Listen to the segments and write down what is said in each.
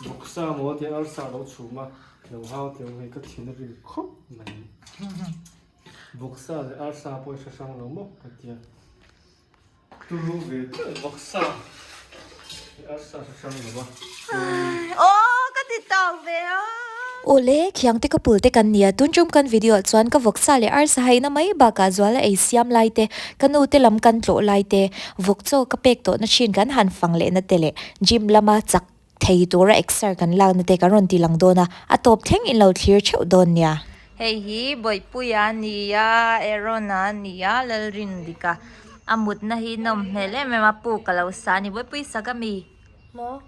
Vawksa maw tia arsa a lo chhum a, lo hau teh ang hei ka thin a rim khawp mai. Vawksa leh arsa pawh i hre hrang lo maw ka tia. Turu ve deuh vawksa leh arsa hre hrang lo a. Aw ka ti tau ve a. Awle, khiang te ka pul te kan nia, tun tum kan video ah chuan ka vawksa leh arsa haina mai bakah zuala ei siam lai te, ka nu te lam kan tlawh lai te, vawk chaw ka pek tawhna thin kan han fang lehna te leh gym lama chak thei tura exer kan lakna te kan rawn ti lang dawn a, a tawp thleng in lo thlir theuh dawn nia. Hei hi Bawihpuia a ni a, Aaron-a a ni a, Lalrindika a mutna hi nawm hmel em em a, pu ka lo sa a ni. Bawihpui i sak a mi?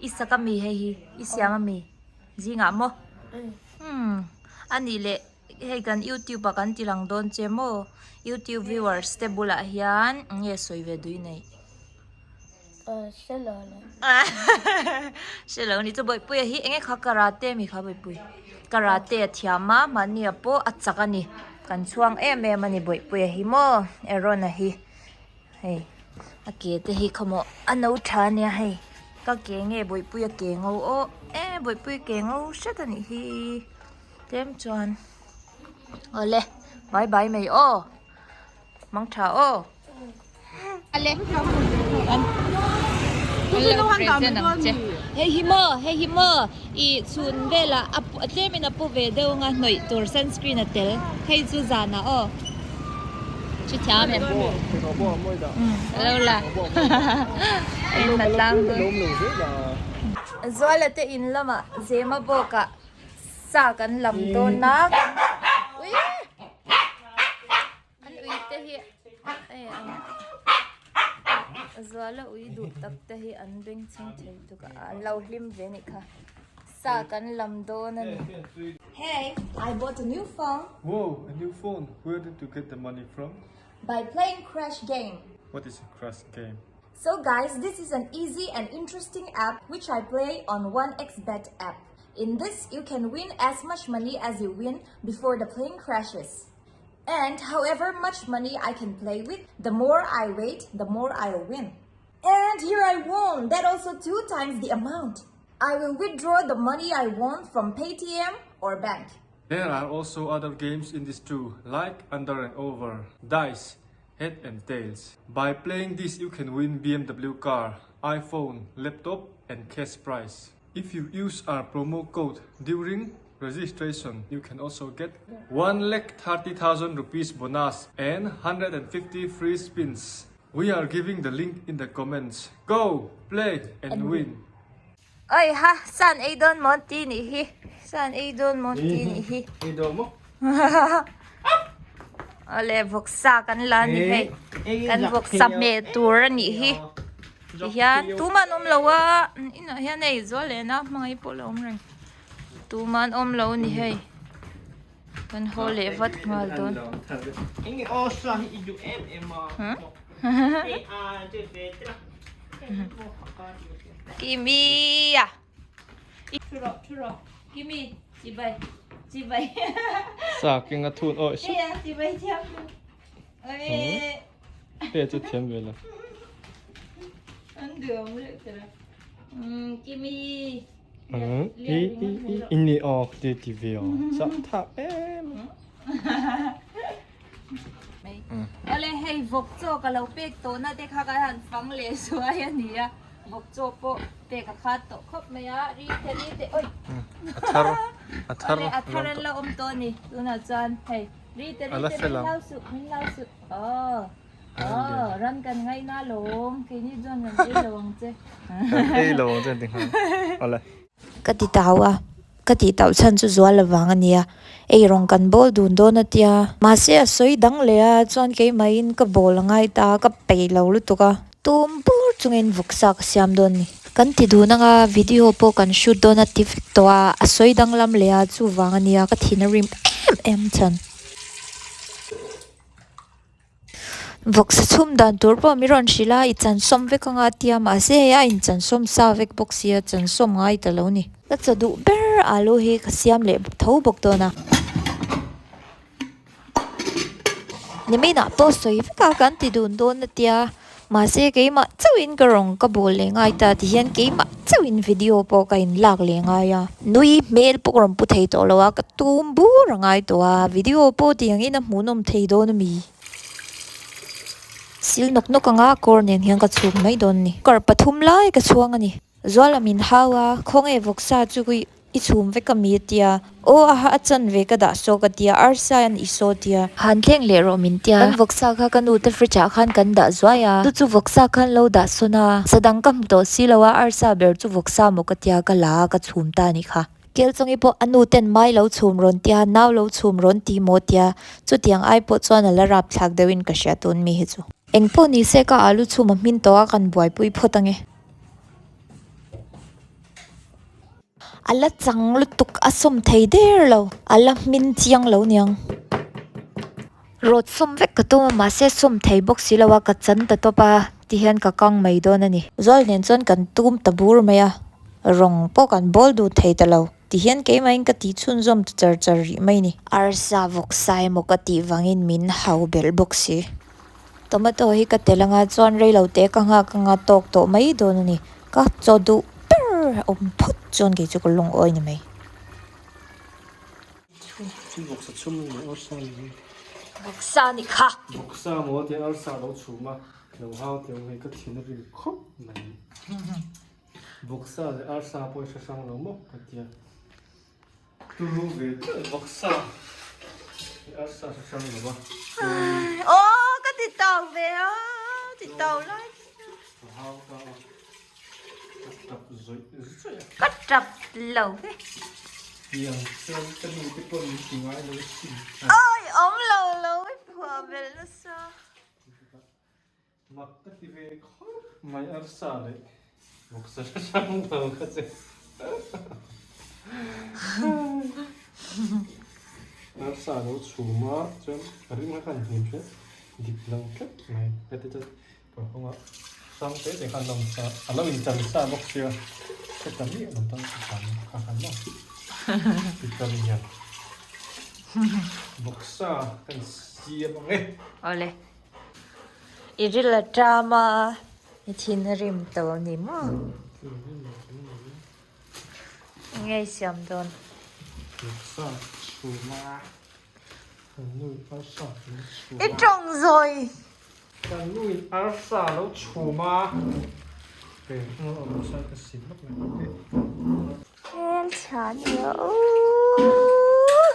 I sak a mi hei hi? I siam a mi? Zingah maw? Umm a nih leh hei kan youtube ah kan ti lang dawn che maw? Youtube viewers te bulah hian nge sawi ve duh i neih? Hre lo ni chu Bawihpuia hi enge kha karate mi kha Bawihpui karate a thiam a mahni ah pawh a chak a ni kan chhuang em em a ni Bawihpuia hi maw Aaron a hi hei a ke te hi khawmawh a no tha a nia hei ka ke nge Bawihpuia ke ngo aw e Bawihpuia ke ngo hret a nih hi tlem chuan awle bye bye mai aw. Mang tha aw. Hei hi maw hei hi maw i chhun velah a tlemin a pu ve deuh anga hnawih tur sunscreen a tel hei chu zanah aw chu thiam em alo la hei hna tlang dawn Zuala te in lamah Zema bawkah sa kan lam dawn a ui. An ui te hi hei an zuala ui duh tak te hi an beng chhing thei tuk a an lo hlim ve anih kha sa kan lam dawn a ni. Hey, I bought a new phone. Wow, a new phone. Where did you get the money from? By playing Crash Game. What is a Crash Game? So guys, this is an easy and interesting app which I play on 1xBet app. In this, you can win as much money as you win before the plane crashes. And however much money I can play with, the more I wait, the more I'll win. And here I won, that also two times the amount. I will withdraw the money I won from Paytm or bank. There are also other games in this too, like Under and Over, Dice, Head and Tails. By playing this you can win BMW car, iPhone, laptop and cash prize. If you use our promo code during registration, you can also get 1 lakh 30,000 rupees bonus and 150 free spins. We are giving the link in the comments. Go, play and win! Oi ha, san ei dawn maw ti nih hi. San ei dawn maw ti nih hi. Ei dawn maw? Awle vawksa kan la ni hei. Kan vawksa hmeh tur a nih hi. Tihian tumah an awm lo a, inah hian hei zual leh na hmangaih pawh la awm reng. Tumah an awm lo a ni hei. Kan haw leh vat nghal dawn. Kimi a. Kimi chibai chibai. Sa kenga thun awi. Chibai thiam. Te chu thiam ve lo. An duam reuh te ra. Kimi. I i i ini aw ti ti ve aw. Sa tha em. Awle hei vawk chaw ka lo pek tawh na te kha ka han fang leh zuai a nia. Vawk chaw pawh pek a khat tawh khawp mai a. Ri te ri te oi. A thar a thar. Awle a thar an la awm tawh a ni. Tunah chuan hei Rite Ala rite fel min ang. hlau suh min hlau suh aw aw ran kan ngaina lawm keini chuan kan ei lo ang che. Kan ei lo ang che an ti nghal awle. Ka ti tau a, ka tih tauh chhan chu zual avang a nia, ei rawng kan bawl dun dawn a tia, mahse a sawi dang leh a chuan keimahin ka bawl a ngai ta a, ka peih lo lutuk a. Tum bur chungin vawksa ka siam dawn ni. Kan ti dun anga video pawh kan shoot dawn a ti vek tawh a, a sawi danglam leh a chuvang a nia ka thin a rim em em chhan. Vawksa chhum dan tur pawh mi rawn hrilh a, i chansawm vek anga a tia mahse hei a inchansawm sa vek bawk sia chansawm ngai ta lo ni. Ka chaw duh ber alu hi ka siam leh tho bawk dawn a. Niminah pawh sawi vek a kan ti dun dawn a tia. Mahse keimah chauhin ka rawng ka bawl leh ngai ta ti hian keimah chauhin video pawh ka in lak leh ngai a. Nui hmel pawh ka rawn pu thei tawh lo a, ka tum bur a ngai tawh a, video pawh tiangin a hmuhnawm thei dawn a mi. Sil nawk nawk anga kawr nen hian ka chhuk mai dawn a ni. Kar pathum lai ka chhuang a ni. Zuala min hau a, khawnge vawksa chu i chhum vek a mi a tia, aw aha a chan ve ka dah saw ka tia, arsa an i saw tia. Han thleng leh rawh min tia, kan vawksa kha ka nu te fridge ah khan kan dah zuai a, chu chu vawksa khan lo dah sawn a, sa dang ka hmu tawh si lo a, arsa ber chu vawksa maw ka tia ka la a ka chhum ta a nih kha. Kelchawngi pawh a nu ten mai lo chhum rawn tia, nau lo chhum rawn ti maw tia, chutiang ai pawh chuan a la rapthlak deuhin ka hria tun mi hi chu. Engpawh ni se ka alu chhum a hmin tawh a kan buaipui phawt ange. A la chang lutuk a sawm thei der lo, a la hmin chiang lo niang. Rawt sawm vek ka tum a mahse sawm thei bawk si lo a ka chan ta tawp a ti hian ka kang mai dawn a ni. Zual nen chuan kan tum ta bur mai a, rawng pawh kan bawl dun thei ta lo ti hian keimahin ka tih chhunzawm ta char char rih mai a ni. Arsa vawk sa emaw ka tih vangin min hau belh bawk si. Tomato hi ka tel anga chuan reilo te ka nghak anga tawk tawh mai dawn a ni. Ka chaw duh ber awm phawt chuan kei chu ka lungawi ni mai. Chu vawksa chhum a ni arsa a ni. Vawksa a ni kha. Vawksa maw tia arsa a lo chhum a, lo hau teh ang hei ka thin a rim khawp mai. Vawksa leh arsa pawh i hre hrang lo maw ka tia. Turu ve teuh vawksa leh arsa hre hrang lo va. Aw ka ti tau ve a, ti tau lai. Ka hau ta a, ka tap zawih zawih a. Ka tap lo ve. Tiang chuan ka nu te pawh min ti ngai lo sin. Awi awm lo lo i phuah belh nasa. Mak ka ti ve khawp mai arsa leh vawksa hre hrang lo kha che. Arsa lo chhum a chuan a ring kha khan hnim hret dik lo tlat mai heti chuan kalkawngah hrang te te khan lo sa a lo in chan sa bawk sia hre ta miah lo tan ka tlan kha khan maw pitar hian vawksa kan siam ang e. Awle. I ril a ṭam a, i thin a rim tawh a ni maw? Enge i siam dawn? I ṭawng zawi! Hmelchha nia ooh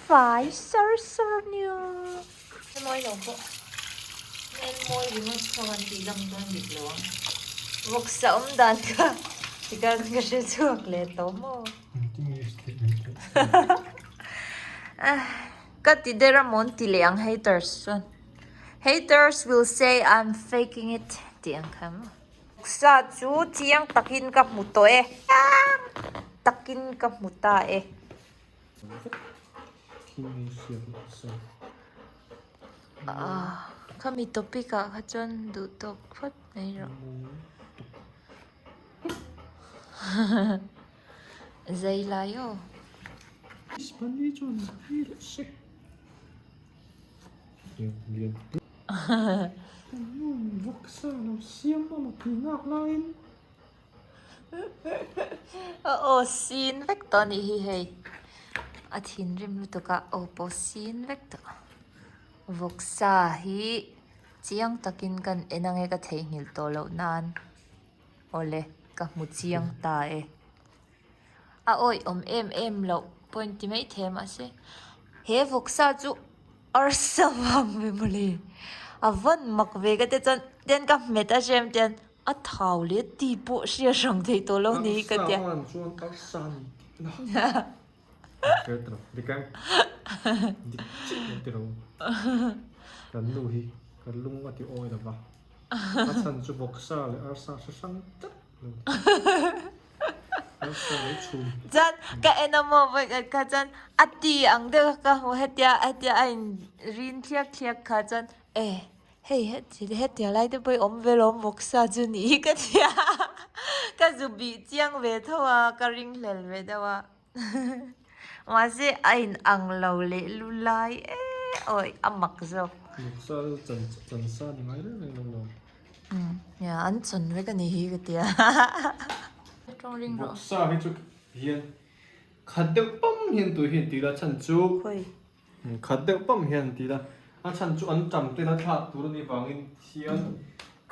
fai sar sar nia. Mawi lo pawh hmel mawi ringawt kha kan tih lang chuan dik lo ang. Vawksa awm dan kha tikhan ka hre chhuak leh tawh maw. Ka ti der a mawn ti leh ang haters chuan. Haters will say I'm faking it tih ang kha maw. Vawksa chu chiang takin ka hmu tawh e. Chiang takin ka hmu ta e. Khami topic ah kha chuan duh tawk phawt mai rawh. Zai lai aw. A aw sin vek tawh a nih hi hei a thinrim lutuk a aw pawh sin vek tawh vawksa hi chiang takin kan en ange ka theihnghilh tawh loh nan awle ka hmu chiang ta e a awih awm em em loh pawh in ti maithei a mahse he vawksa chu arsa vang ve mawle a vawn mak ve ka tia chuan tian ka hmet a hrem tian. A thau leh ti pawh hria hrang thei tawh lo ni ka tia. Arsa chuan arsa ni tihna. Dik em? Dik chiah lo ti lo. Kan nu hi ka lung a ti awi lova. A chhan chu vawksa leh arsa hre hrang tlat lo. Arsa lo chhum. Chuan ka en a maw vawi khat kha chuan a ti ang deuh kha ka hmu hetia hetia a in rin thliak thliak kha chuan e Hei hetiang lai te pawh hi awm ve lo vawksa chu ni hi ka tia ka zu bih chiang ve tho a ka ring hlel ve deuh a mahse a in ang lo leh lu lai e awi a mak zawk. Vawksa chu chan sa ni ngai reng reng lo lo. Nia an chawn vek a ni hi ka tia. Tawng ring rawh. Vawksa hi chu hian khat deuh pam hian tui hian ti la chhan chu khat deuh pam hian ti la a chhan chu an tam tela thlak tur a nih vangin hian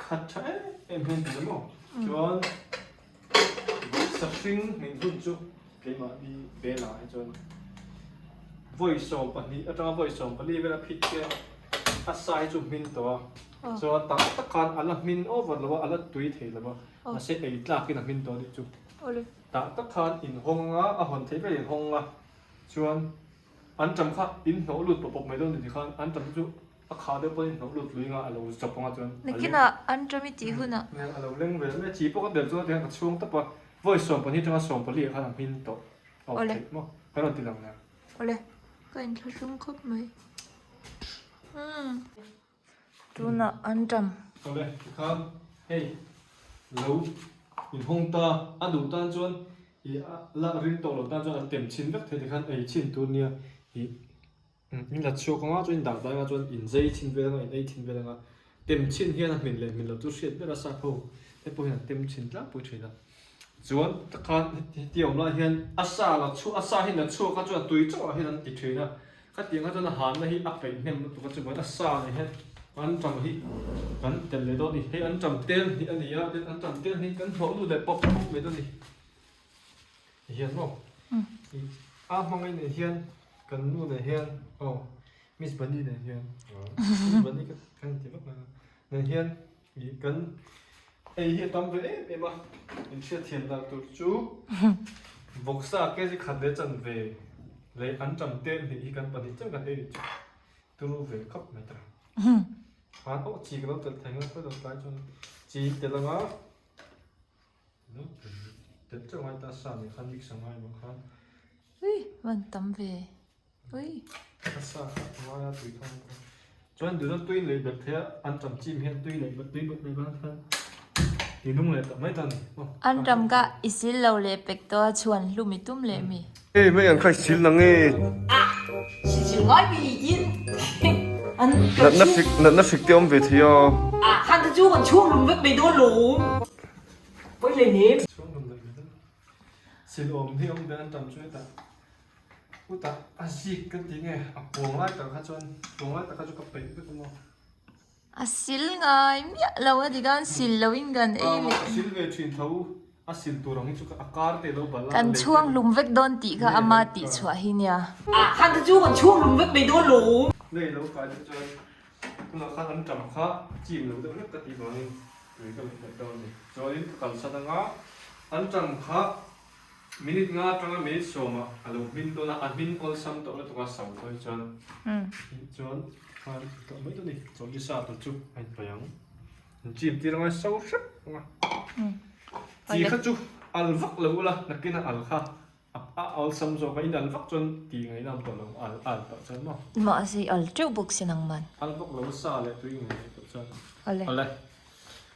khat tha em em hian ti la maw chuan vawksa hring hming hun chu keimahni velah hi chuan vawi 12 atanga vawi 14 vela phit hian a sa hi chu hmin tawh a chuan tak tak khan a la hmin over lo a a la tui thei lo a mahse ei tlakin a hmin tawh a nih chu. Tah tak khan inhawng anga a hawn theih vel inhawng anga chuan an ṭam kha in hnawh lut pawp pawp mai dawn ni khan an ṭam chu a khah deuh pawhin hnawh lut lui anga a lo zawp anga chuan a leng Nakinah an ṭam i tih hunah. A lo leng vel mai a, chi pawh ka bel chuan tihian ka chhuang tawp a, vawi 12 aṭanga 14 ah khan a hmin tawh a awm theih maw kan rawn ti lang nia. Awle, ka inthlahrung khawp mai. Umm. Tunah an ṭam. Awle, tikhan hei lo inhawng ta a duh tan chuan ih a la ring tawh lo tan chuan a tem chhin vek thei tikhan ei chhin tur nia ih in la chhuak anga chuan in dah dah anga chuan in zei chhin vel anga in ei chhin vel anga tem chhin hian a hmin leh hmin lo chu hriat ber a sap ho te pawh hian an tem chhin tlangpui thin a chuan tikhan heti awm lai hian a sa la chhuak a sa hi la chhuak a chuan a tui chauh ah hian an ti thin a. Khatiang atana hanna hi a peih hnem lutuk a chuan a sa nih hian an ṭam hi kan telh leh dawn a ni. Hei an ṭam tel hnih a ni a, tin an ṭam tel hnih kan hnawh lut leh pawp pawp mai dawn a ni. Ti hian maw a hmangaih nen hian kan nu nen hian aw Miss Bunny nen hian Miss Bunny ka kan ti vak mai a nen hian ih kan ei hi a tam ve em em a inhriatthiam dan tur chu vawksa kg khat leh chanve leh an ṭam tel hnih hi kan pahnih chiah kan ei nih chu turu ve khawp mai ta khan aw chi ka lo telh thei ang khawi tlai chuan chi tel anga tel chiah ngai ta sa nen khan mix a ngai bawk khan ui van tam ve. Ui. A sa kha a ngai a tui thawng kha. Chuan duhna tui leh belh theih a an ṭam chim hian tui leh belh tui belh belh khan ti nung leh tawh mai ta ni. An ṭam kha i sil lo leh pek tawh a chhuan hlum i tum leh mi. Hei mai ang kha i sil nang e. Sil ngai mi in an Natna hrik natna hrik te awm ve thei a. Khan te chu kan chhung hlum vek mai dawn lawm. Pawi hlei nem. Chhung hlum leh mai dawn. Sil awm hi awm ve an ṭam chu hetah. Chutah a zik ka ti nge a kuang lai tak kha chuan kuang lai tak kha chu ka peih vek a maw. A sil ngai miah lo a ti khan sil lo in kan ei leh. A sil ve thin tho a sil tur ang hi chu a kar te lo bal a. Kan chhuang hlum vek dawn tih kha ama tih chhuah hi nia. Khan te chu kan chhuang hlum vek mai dawn lo. Lei lo kai te chuan tunah khan an tam kha chim lo deuh hlek ka tih vangin tui ka leh dawn a ni. Chuanin ka kalsan anga an tam kha Minute nga atanga minute sawmah a lo hmin dawn a, a hmin awlsam tawh lutuk a so tawh hi chuan chuan khan tawh mai dawn a ni. Chawlhni sa tur chu a inpaih ang. In chim tir anga so hrep ang a. Chi kha chu al vak lo ula, nakin a al kha a awlsam zawk a, in al vak chuan ti ngaihna awm tawh lo, al al tawh chuan maw. Mahse al teuh bawk si nang man. Al vak lo sa leh tui ngaihna tawh chuan. Awle. Awle.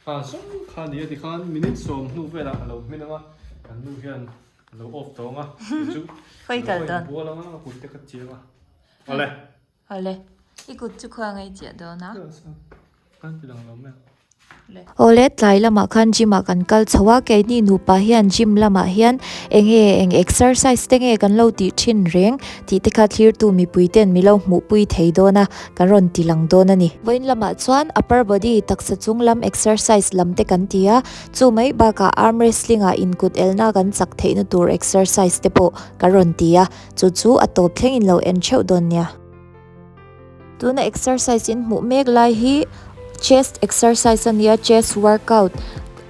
Kha zawng kha ni a tikhan minute sawm hnu velah a lo hmin ang a, kan nu hian a lo off tawh ang a, kei chu Khawi kal dawn? Bual ang a, ka kut te ka chiang a. Awle. Awle. I kut chu khua ngai chiah dawn a. Kan ti lang lo mai ang. Awle, tlai lamah khan gym ah kan kal chho a, keini nupa hian gym lamah hian enge eng exercise te nge kan lo tih thin reng tih te kha thlirtu mipui ten mi lo hmuhpui thei dawn a, kan rawn ti lang dawn a ni. Vawiin lamah chuan upper body taksa chung lam exercise lam te kan ti a, chu mai bakah arm wrestling ah inkut elna kan chak theihna tur exercise te pawh kan rawn ti a, chu chu a tawp thlengin lo en theuh dawn nia. Tuna exercise in hmuh mek lai hi chest exercise a nia, chest workout.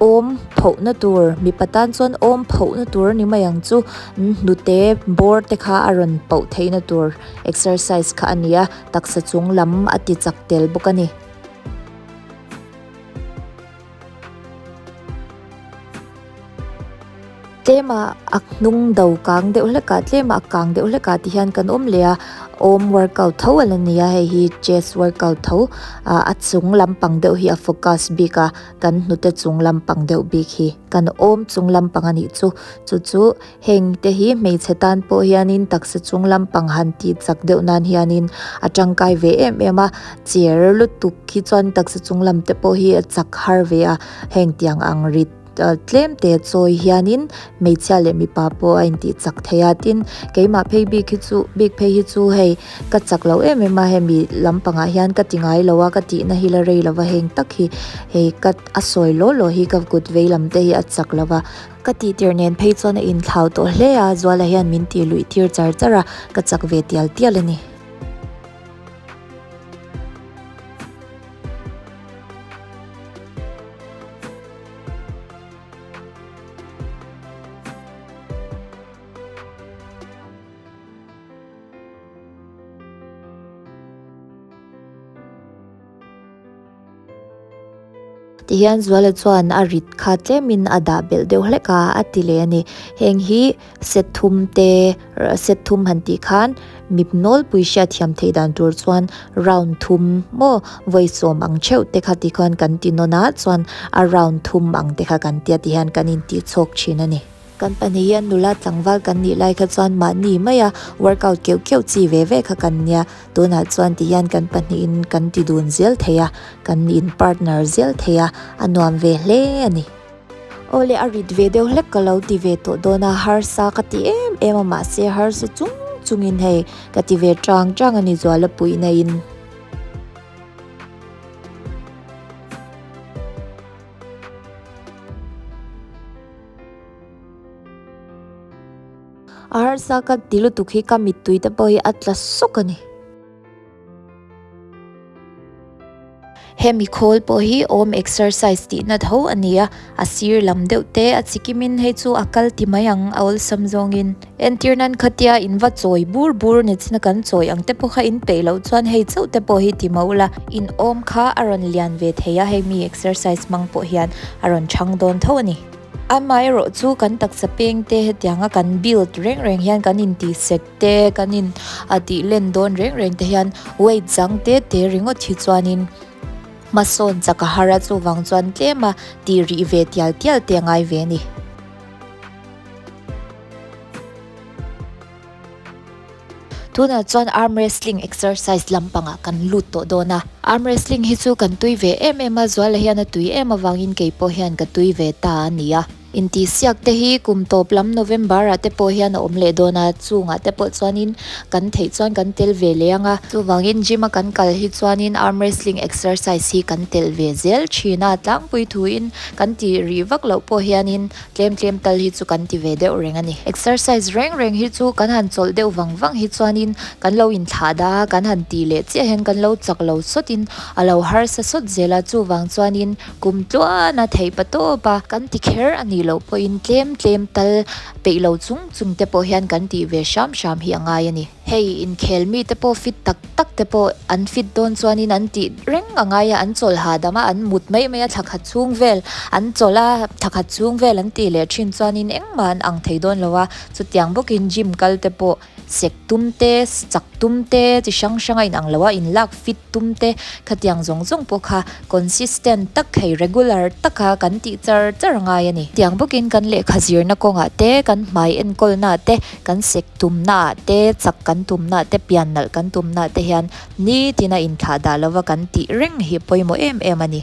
Awm phohna tur mipa tan chuan awm phohna tur a ni mai ang chu hnute bawr te kha a rawn poh theihna tur exercise kha a ni a taksa chung lam a ti chak tel bawk a ni. Tlema a hnung do kang deuh hlek ah tlema a kang deuh hlek ah ti hian kan awm leh a awm workout tho a la ni a hei hi chest workout tho ah a chung lampang deuh hi a focus bik a kan hnute chung lampang deuh bik hi kan awm chung lampang a nih chu chu chu heng te hi hmeichhe tan pawh hianin taksa chung lampang han tih chak deuh nan hianin a tangkai ve em em a cher lutuk hi chuan taksa chung lam te pawh hi a chak har ve a heng tiang ang rit tlem te chawi hianin hmeichhia leh mipa pawh a intih chak thei a tin keimah phei bik hi chu bik phei hi chu hei ka chak lo em em a hemi lampangah hian ka ti ngai lo a ka tihna hi la rei lo va heng tak hi hei ka a sawi law law hi ka kut vei lam te hi a chak lo va ka tih tir nen phei chuan a inthlau tawh hle a Zuala hian min tih luih tir char char a ka chak ve tial tial a ni. Tihian Zuala chuan a rit kha tlemin a dah belh deuh hlek a, a ti leh a ni. Heng hi set thum te, set thum han tih khan mip nawlpui hriatthiam theih dan tur chuan round thum maw vawi sawm ang theuh te kha tikhuan kan ti nawn a, chuan a round thum ang te kha kan tia tihian kan intih chhawk thin a ni. Kan pahnih hian nula tlangval kan nih lai kha chuan mahni maia workout keuh keuh chi ve ve kha kan nia. Tunah chuan ti hian kan pahnihin kan ti dun zel thei a, kan in partner zel thei a, a nuam ve hle a ni. Awle a rit ve deuh hlek ka lo ti ve tawh dawn a, harsa ka ti em em a mahse harsa chung chungin hei ka ti ve chang chang a ni Zuala puihna in. A harsa ka ti lutuk hi ka mittui te pawh hi a tla sawk a ni. Hemi khawl pawh hi awm exercise tihna tho a ni a, a sir lam deuh te a chikimin hei chu a kal ti mai ang a awlsam zawngin. Entir nan khatia in va chawi bur bur ni china kan chawi ang te pawh kha in peih loh chuan hei chauh te pawh hi ti mauh la, in awm kha a rawn lian ve thei a hei mi exercise hmang pawh hian a rawn chhang dawn tho a ni. Amaherawh chu kan taksa peng te hetianga kan build reng reng hian kan intih sek te kan in a tih len dawn reng reng te hian weight zang te te ringawt hi chuanin hmasawn chak a har a chuvang chuan tlem a tih rih ve tial tial te a ngai ve a ni. Tunah chuan arm wrestling exercise lampangah kan lut tawh dawn a. Arm wrestling hi chu kan tui ve em em a, Zuala hian a tui em avangin kei pawh hian ka tui ve ta a ni a. Intihsiak te hi kum tawp lam November ah te pawh hian a awm leh dawn a, chungah te pawh chuanin kan theih chuan kan tel ve leh ang a. Chuvangin gym a kan kal hi chuanin arm wrestling exercise hi kan telh ve zel thin a, tlangpui thuin kan tih rih vak loh pawh hianin Tlem tlem tal hi chu kan ti ve deuh reng a ni. Exercise reng reng hi chu kan han chawlh deuh vang vang hi chuanin kan lo inthlah dah a, kan han tih leh chiah hian kan lo chak lo sawtin a lo harsa sawt zel a, chuvang chuanin kum tluana theih pa tawp a, kan ti kher a nih loh pawhin tlem tlem tal peih lo chung chung te pawh hian kan tih ve hram hram hi a ngai a ni. Hei inkhel mite pawh fit tak tak te pawh an fit dawn chuanin an tih reng a ngai a, an chawl hahdam a, an mut mai mai a, thla khat chhung vel an chawl a, thla khat chhung vel an tih leh thin chuanin engmah an ang thei dawn lo a, chutiang bawkin gym kal te pawh sek tum te, chak tum te, chi hrang hrang a inang lo a, inlak fit tum te khatiang zawng zawng pawh kha consistent tak hei regular taka kan tih char char a ngai a ni. Tiang bawkin kan lehkha zirna kawngah te, kan hmai enkawlnaah te, kan sek tumnaah te, chak kan tumnaah te, pian nalh kan tumnaah te hian nitin a inthlah dah lova kan tih reng hi pawimawh em em a ni.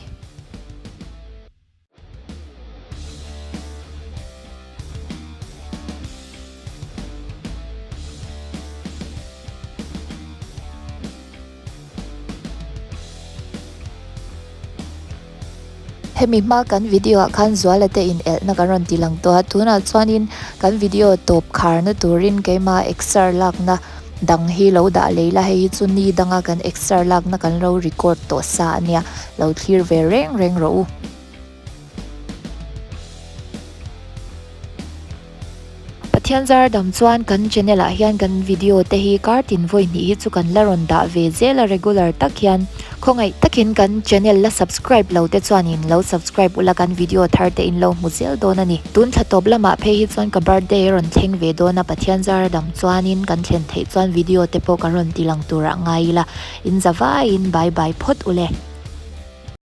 Hemi hma kan video ah khan Zuala te in elhna kan rawn ti lang tawh a, tunah chuanin kan video tawp kharna turin keimah exer lakna dang hi lo dah lei la, hei hi chu ni danga kan exer lakna kan lo record tawh sa a nia, lo thlir ve reng reng rawh u. Pathian zar dam chuan kan channel ah hian kan video te hi kar tin vawi hnih hi chu kan la rawn dah ve zel a regular tak hian khawngaih takin kan channel la subscribe lo te chuanin lo subscribe ula kan video thar te in lo hmu zel dawn a ni. Tun thla tawp lamah phei hi chuan ka birthday a rawn thleng ve dawn a Pathian zar dam chuanin kan thlen theih chuan video te pawh kan rawn ti lang turah ngai ila in za vaiin bye bye phawt ule.